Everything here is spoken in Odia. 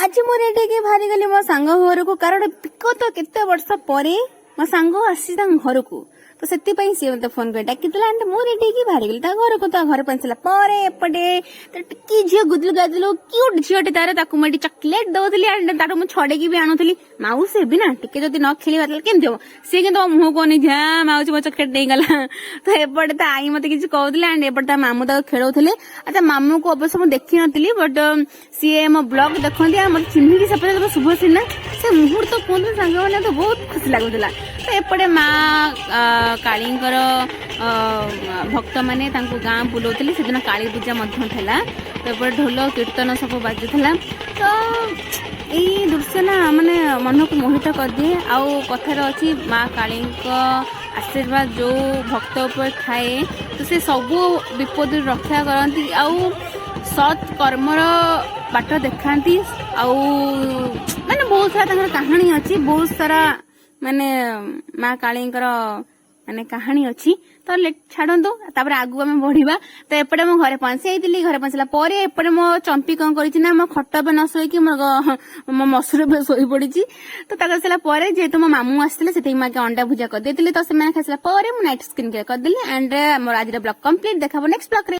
ଆଜି ମୁଁ ରେଡି ହେଇକି ବାହାରିଗଲି ମୋ ସାଙ୍ଗ ଘରକୁ, କାରଣ ବିଗତ କେତେ ବର୍ଷ ପରେ ମୋ ସାଙ୍ଗ ଆସିଛି ତାଙ୍କ ଘରକୁ। ତ ସେଥିପାଇଁ ସିଏ ମତେ ଫୋନ କରି ଡାକିଥିଲା ଆଣ୍ଡ ମୁଁ ରେଡି ହେଇକି ବାହାରିଗଲି ତା ଘରକୁ। ତା ଘରେ ପହଞ୍ଚିଲା ପରେ ଏପଟେ ତ ଟିକି ଝିଅ, ଗୁଦଲୁ ଗାଦଲୁ କ୍ୟୁଟ୍ ଝିଅଟେ ତାର, ତାକୁ ମୁଁ ଏଠି ଚକୋଲେଟ ଦଉଥିଲି ଆଣ୍ଡ ତାଠୁ ମୁଁ ଛଡେଇକି ବି ଆଣୁଥିଲି। ମାଉସୀ ହେବି ନା, ଟିକେ ଯଦି ନ ଖେଳିବା ତାହେଲେ କେମିତି ହବ? ସିଏ କିନ୍ତୁ ମୋ ମୁହଁକୁ ଅନେଇ ଝା ମାଉସୀ ମୋ ଚକୋଲେଟ ନେଇଗଲା। ତ ଏପଟେ ତା ଆଈ ମତେ କିଛି କହୁଥିଲେ ଆଣ୍ଡ ଏପଟେ ତା ମାମୁଁ ତାକୁ ଖେଳଉଥିଲେ। ଆଉ ତା ମାମୁଁକୁ ଅବଶ୍ୟ ମୁଁ ଦେଖିନଥିଲି, ବଟ୍ ସିଏ ମୋ ବ୍ଲଗ ଦେଖନ୍ତି ଆଉ ମତେ ଚିହ୍ନିକି ସେପଟେ ଶୁଭଶ୍ରୀ ନା, ସେ ମୁହୂର୍ତ୍ତ କୁହନ୍ତୁ ସାଙ୍ଗମାନେ, ତ ବହୁତ ଖୁସି ଲାଗୁଥିଲା। ତ ଏପଟେ ମା କାଳୀଙ୍କର ଭକ୍ତମାନେ ତାଙ୍କୁ ଗାଁ ବୁଲଉଥିଲେ। ସେଦିନ କାଳୀ ପୂଜା ମଧ୍ୟ ଥିଲା। ତ ଏପଟେ ଢୋଲ କୀର୍ତ୍ତନ ସବୁ ବାଜୁଥିଲା। ତ ଏଇ ଦୃଶ୍ୟ ନା ମାନେ ମନକୁ ମୋହିତ କରିଦିଏ। ଆଉ କଥାରେ ଅଛି, ମା କାଳୀଙ୍କ ଆଶୀର୍ବାଦ ଯୋଉ ଭକ୍ତ ଉପରେ ଥାଏ, ତ ସେ ସବୁ ବିପଦରୁ ରକ୍ଷା କରନ୍ତି ଆଉ ସତ୍ କର୍ମର ବାଟ ଦେଖାନ୍ତି। ଆଉ ମାନେ ବହୁତ ସାରା ତାଙ୍କର କାହାଣୀ ଅଛି, ବହୁତ ସାରା ମାନେ ମା କାଳୀଙ୍କର ମାନେ କାହାଣୀ ଅଛି। ତ ଛାଡନ୍ତୁ, ତାପରେ ଆଗକୁ ଆମେ ବଢିବା। ତ ଏପଟେ ମୁଁ ଘରେ ପହଞ୍ଚି ଯାଇଥିଲି। ଘରେ ପହଞ୍ଚିଲା ପରେ ଏପଟେ ମୋ ଚମ୍ପି କଣ କରିଛି ନା, ମୋ ଖଟ ଉପରେ ନ ଶୋଇକି ମୋ ମସୁର ଉପରେ ଶୋଇ ପଡିଛି। ତ ତାକୁ ଆସିଲା ପରେ, ଯେହେତୁ ମୋ ମାମୁଁ ଆସିଥିଲେ, ସେଥିପାଇଁ ମୁଁ ଆଗେ ଅଣ୍ଡା ଭୁଜା କରିଦେଇଥିଲି। ତ ସେମାନେ ଖାଇସାରିଲା ପରେ ମୁଁ ନାଇଟ୍ ସ୍କିନ୍ କେୟାର କରିଦେଲି ଆଣ୍ଡ ମୋର ଆଜିର ବ୍ଲଗ କମ୍ପ୍ଲିଟ୍। ଦେଖାହବ ନେକ୍ସଟ ବ୍ଲଗରେ।